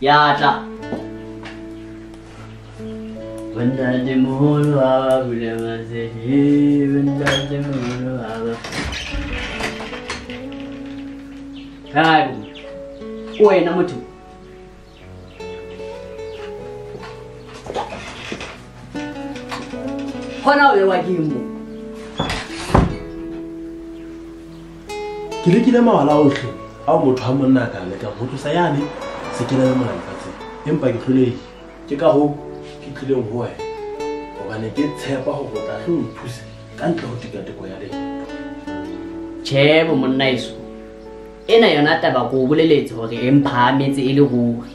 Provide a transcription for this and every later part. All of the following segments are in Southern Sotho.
Ya tla. Ntatemoholo ha ba bule masedi, ntatemoholo ha ba. Hai, wena motho. Hona o bewa ke mo. Ke lekile mawala ohle ao motho ha monna a ka lekang ho tlosa yane se ke na le mona lefatsheng, empa ke hlolehile. Ke ka hoo ke tlileng ho wena hobane ke tshepa hore o tla hle o nthuse ka ntle ho tikateko ya letho. Tjhe bo monna eso, ena yona taba ko o boleletse hore e mphahametse e le ruri.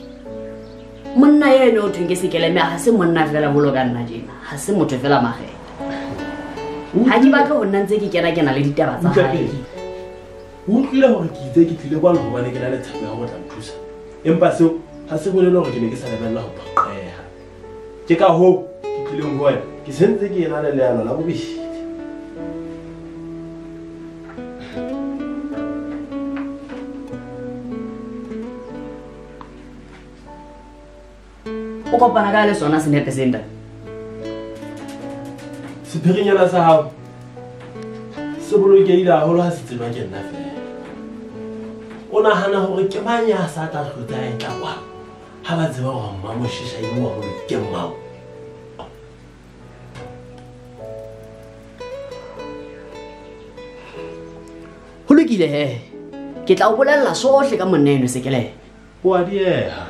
Monna eno o thweng ke Sekeleme ha se monna fela jwalo ka nna tjena, ha se motho fela makgetha. Ha ke batle ho nna ntse ke kena le ditaba tsa hae. O utlwile hore ke itse ke tlile kwano hobane ke na le tshepo ya hore o tla nthusa, empa seo ha se bolele hore ke ne ke sa lebella ho phoqeha. Ke ka hoo ke tlileng ho wena, ke sentse ke ena le leano la bobedi. O kopana ka le sona senepe se ntate? Sephirinyana sa hao se bolokehile haholo ha se tsejwa ke nna feela. O nahana hore ke mang ya sa tla hlotse a e tla kwano ha ba tseba hore Mmamoshesha eo wa moloi ke mmao? Ho lokile he, ke tla o bolella sohle ka monna eno Sekeleme. O a dieha.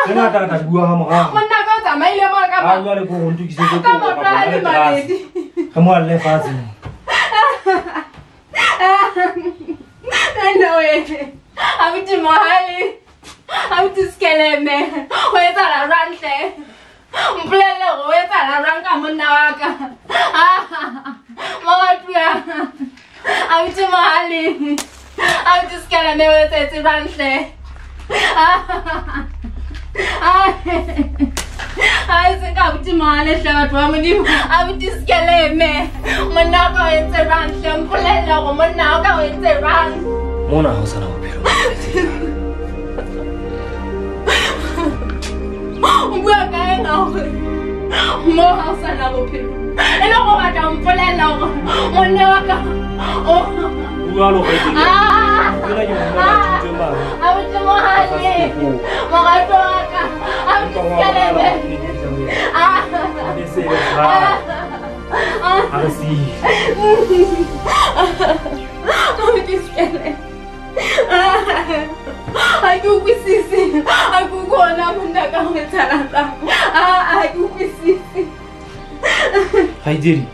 Monna ka o tsamaile mo ka ba jwale ko go ntokisetse ka maoto a le mabedi. Re mo alle fatshe. No way. Abuti Mohale. Abuti Sekeleme. Ho etsahala jwang hle? Mpolelle hore ho etsahala jwang ka monna wa ka. Moratuwa. Abuti Mohale. Abuti Sekeleme o etsetse jwang hle? A se ka abuti Mohale hle batho ba Modimo. Abuti Sekeleme. Monna wa ka o entse jwang hle? Mpolelle hore monna wa ka o entse jwang. Mona ha o sana bophelo. O bua ka eng hore mo ha o sana bophelo? E le hore o batla ho mpolella hore monna wa ka o bua le hore ke nna ke monna wa thuto mane. Abuti Mohale. Morato wa ka. Abuti Sekeleme. Abuti Sekeleme. Ha ke utlwisise. Ha ke utlwe hona monna ka ho etsahala jwang. Ha ke utlwisise. Kgaitsedi.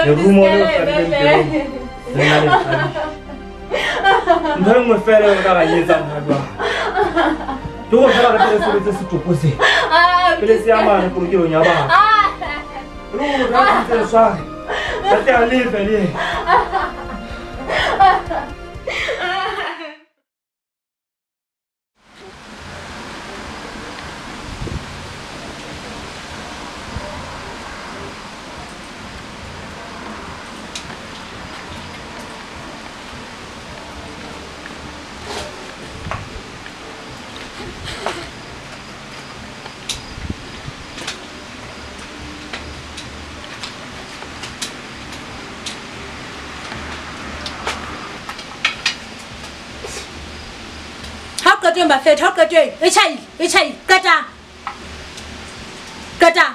Lerumo le hlabileng pelong le na le tlhabiso. Ntho e nngwe feela eo nka ba etsang ha jwale ke hore feela re tle re sebetse setopo se. Pele se ya mane polokelong ya batho. E le hore motho a ntse le tshware, a tle a lefe le yena. Qeteng bafethu, ha qeteng. E tjhaile, e tjhaile. Qeta. Qeta.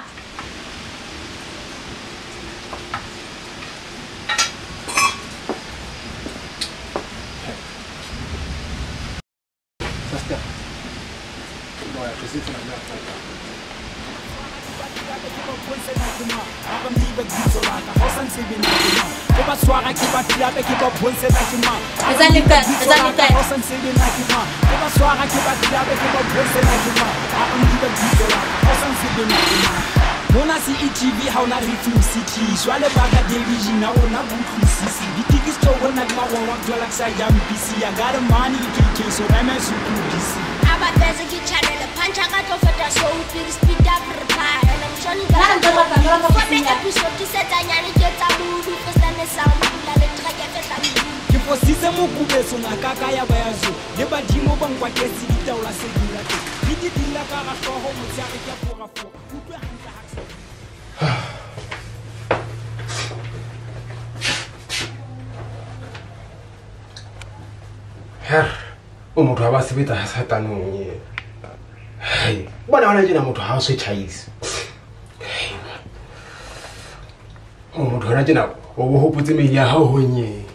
Saskia. Boya, ke sitse na nna. Mona CETV ha ona refuse jwale ba ka television ha ona utlwisisi ditikisi tso bona ke magongwa ke thola ke sa jang PC ya got money ke ke so MS DC abapeze ke channel punch ka tlo feta so big speed up reply and I'm showing you episode se tsanyane ke tsa budu festane sa mpula le track e fehla ke fositse mokubetso ngaka ka ya bayazo le badimo ba nkwatetse ditaola se di late di di dilla ka ga hloho motshehare ke fora fora utlwe hantle ha Her, o motho ha ba sebetsa ha satanong ye. Hai, bona hona tjena motho ha o se tjhaise. O motho hona tjena o bo hopotse meile ya hao honye.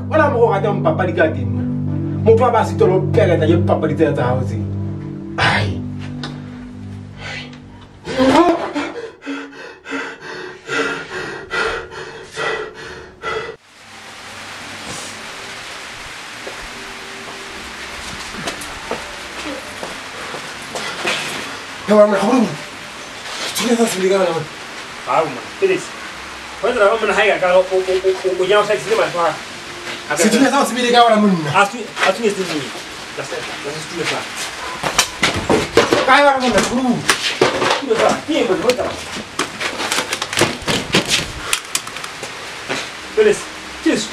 Wala mo go ratang papadi ka teng. Motho a ba sitolo peleta ke papadi tsena tsa hao tse. Ai. Ya wa mna hore. Tsena tsa se ligana. Ha o ma. Please. Wa tsena ba mona ha ka ka o ya o sa tsile mahlo a. Se tsa o sebele ka wona monna. A se se se. La se se se. Kae wa monna bru. Ke ba ke mo bota. Please. Cheers.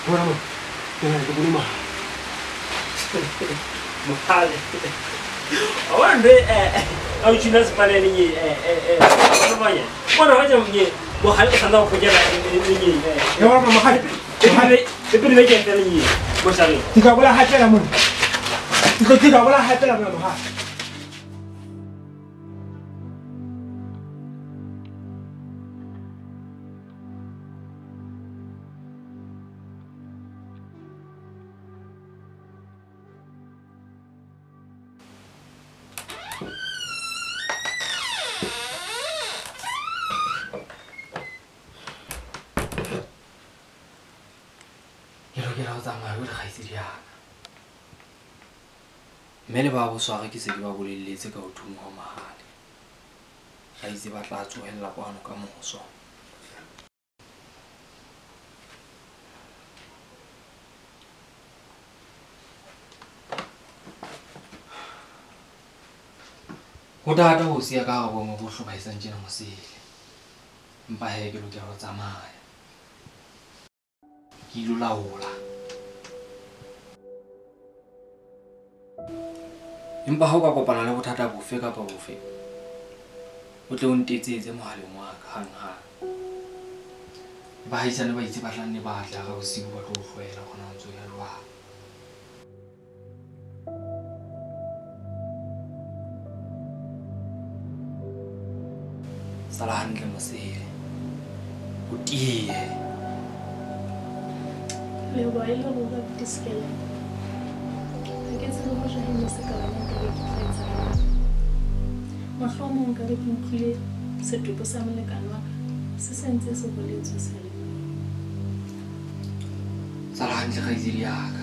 Bona mo. Ke na ke boluma. Mohale. A wande a o tshina sepanele nye eh bona ha ja nye mohale o sanda go fokela nye Ya wa mohale. Mohale e pele ke ntele nye mo sale. Ke ka bola hatela monna. Ke ka bola hatela monna mohale. Mohale le kgaitsedi ya ka. Mme le ba bosware ke se ke ba bolelletse ka ho thungwa ha Mohale. Ba itse ba tla tsohella kwano ka moso. Ho thata ho siya ka hara boemo bo hlobaetsang tjena Mosele. Empa he ke lokela ho tsamaya. Ke ilo laola. Empa ha o ka kopana le bothata bofe kapa bofe, o tle o ntetsetse mohaleng wa ka hanghang. Baahisane ba itse ba tla nne ba tla ka bosiu ba tlo o hlwela hore na o ntso ya jwang. Sala hantle Mosele. O tiye. Leboha e le ruri abuti Sekeleme. Ha ke tsebe hoja e ne se ka wena nkabe ke tla etsa jwang. Mohlomong nkabe ke utlwile setopo sa molekane wa ka se sentse se boletswe seyalemoyeng. Sala hantle kgaitsedi ya ka.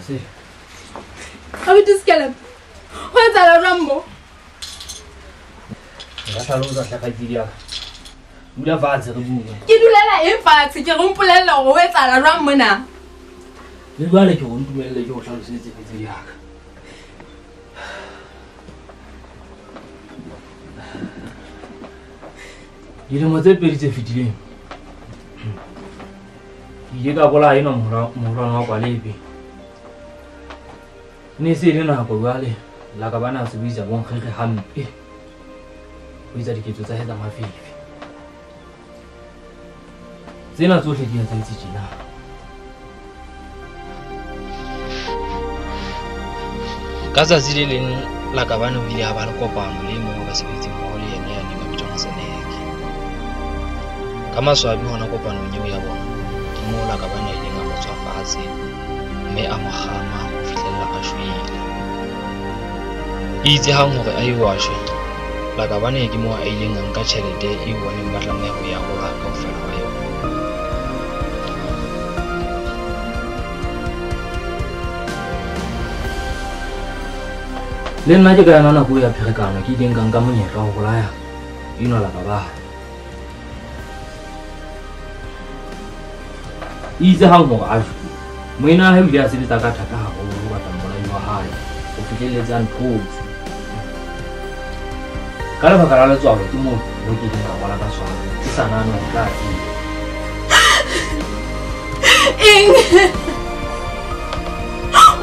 Mosele. Abuti Sekeleme, ho etsahala jwang mo? Nka hlalosa hle kgaitsedi ya ka. Dula fatshe re bue. Ke dulela eng fatshe? Ke re o mpolelle hore ho etsahala jwang mona. Le jwale ke o ntumelle ke o hlalosetse kgaitsedi ya ka. Dilemo tse pedi tse fetileng ke ile ka bolaya enwa moholwane wa Kwalepe. Ne se e le nako jwale la ka bana sebedisa bonkgekge hampe ho etsa diketso tsa hae tsa mafifi. Tsena tsohle di etsahetse tjena. Ka tsatsi le leng Lakabane o ile a ba le kopano le e mong wa basebetsi mmoho le yena ya neng a bitswa Maseneke. Ka maswabi hona kopanong eo ya bona, ke moo Lakabane a ileng a mo tswa fatshe mme a mo kgama ho fihlella a shwele. Eitse hang hore a eo a shwe, Lakabane ke moo a ileng a nka tjhelete eo ba neng ba tlameha ho e arola kaofela ha yona. Le nna ke ka yona nako ya pherekano ke ileng ka nka monyetla wa ho bolaya enwa Lakabane. Itse hang hore a shwe, moena hae o ile a sebetsa ka thata haholo ho batla mmolai wa hae ho fihlelletse a nthotse. Ka lebaka la letswalo ke moo mo ke ileng ka kwala ka swabo, ke sa nahane hore o tla tseba. Eng?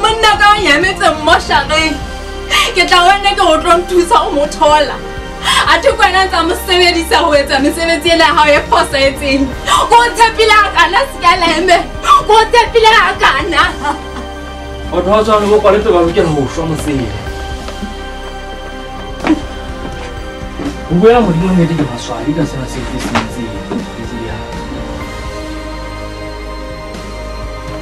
Monna ka o nyametse mmoshareng. Ke tla wena ke o tlo nthusa ho mo thola. Athe ke wena ntsa mo sebedisa ho etsa mesebetsi ena ya hao e fosahetseng. Ko o tshepile hakana Sekeleme. Ko o tshepile hakana. Batho ba tshwanang le bo Kwalepe ba lokela ho shwa Mosele. Ho buela Modimo nnete ke maswabi ka sena seo ke se entseng, kgaitsedi ya ka.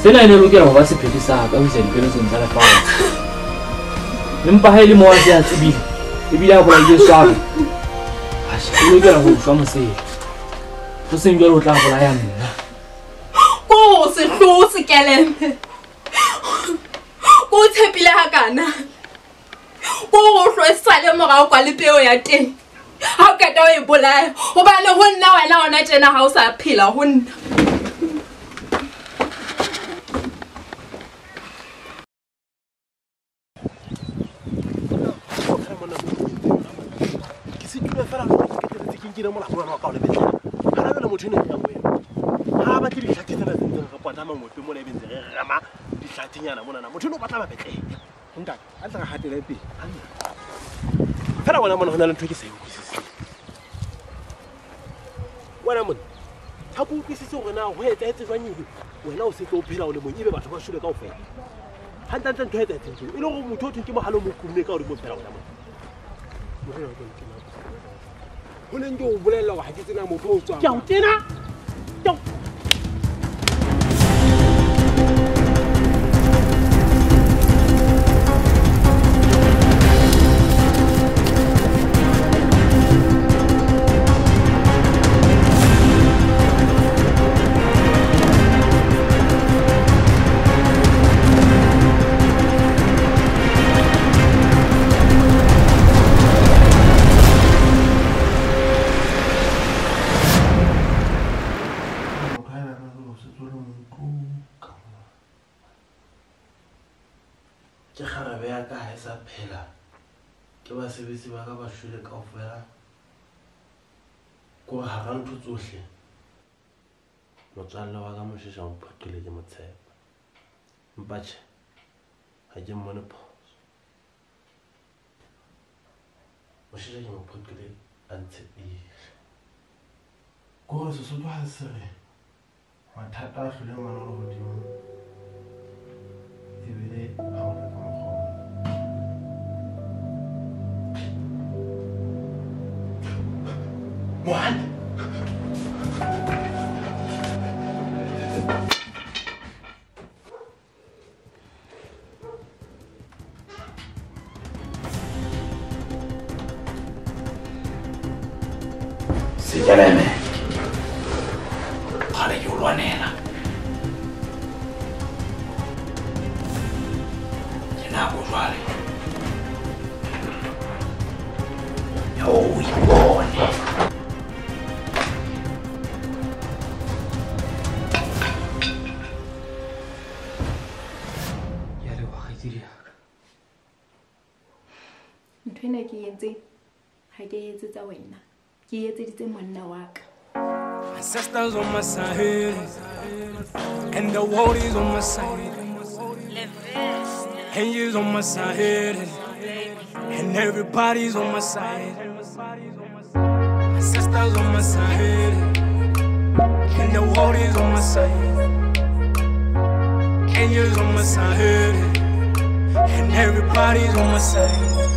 Sena e ne lokela ho ba sephiri sa ka ho isa dipheletsong tsa lefatshe. Empa ha e le moo a se a tsebile ebile a bolaile Swabe, o lokela ho shwa Mosele. Ho seng jwalo o tla bolaya nna. Ko o sehloho Sekeleme. Ko o tshepile hakana. Ko o hlwesale morao kwa le peo ya teng. Ha o qeta ho e bolaya, hobane ho nna wena hona tjena ha o sa phela ho nna. Ke se fela ke teletse ke nkile molato wa ka o lebetlele. Ha na jwale motho ena ke ya wena. Ha ba tle ditlhathi tsena tse ntseng re pota mangope mona ebe ntse re rema ditlhathinyana monana. Motho eno o batla mabetlele. Ntate, a tla re hatele pele. Fela wena mona ho na le ntho e ke sa e utlwisiseng. Wena mona, ha ke utlwisise hore na ho etsahetse jwang ebe wena o setse o phela o le mong ebe batho ba shwele kaofela. Hantlentle ntho e etsahetseng ke e le hore motho o thweng ke mohale o mo kumme ka hodimo fela wena mona. Morena wa ka ntena. Ho neng ke o bolella hore ha ke tsena motho o tswang. Ke a o tena. Ke a o ke kgarabe ya ka ha e sa phela, ke basebetsi ba ka ba shwele kaofela. Ke hore hara ntho tsohle motswalle wa ka Moshesha o mphoqile ke mo tshepa. Empa tjhe, ha ke mmone phoso. Moshesha ke mo phoqile a ntshepile. Ke hore Sesotho ha se re mathata a hlole ngwana o lehodimo ebile ha hona ka mokgwa o. Mohale! Sekeleme, kgale ke o lwanela. Kgaitsedi ya ka. Ntho ena ke entseng ha ke etsetsa wena. Ke etseditse monna wa ka. Ancestors on my side, and the world is on my side. Angels on my side, and everybody's on my side. Ancestors on my side, and the world is on my side. Angels on my side, and everybody's on my side.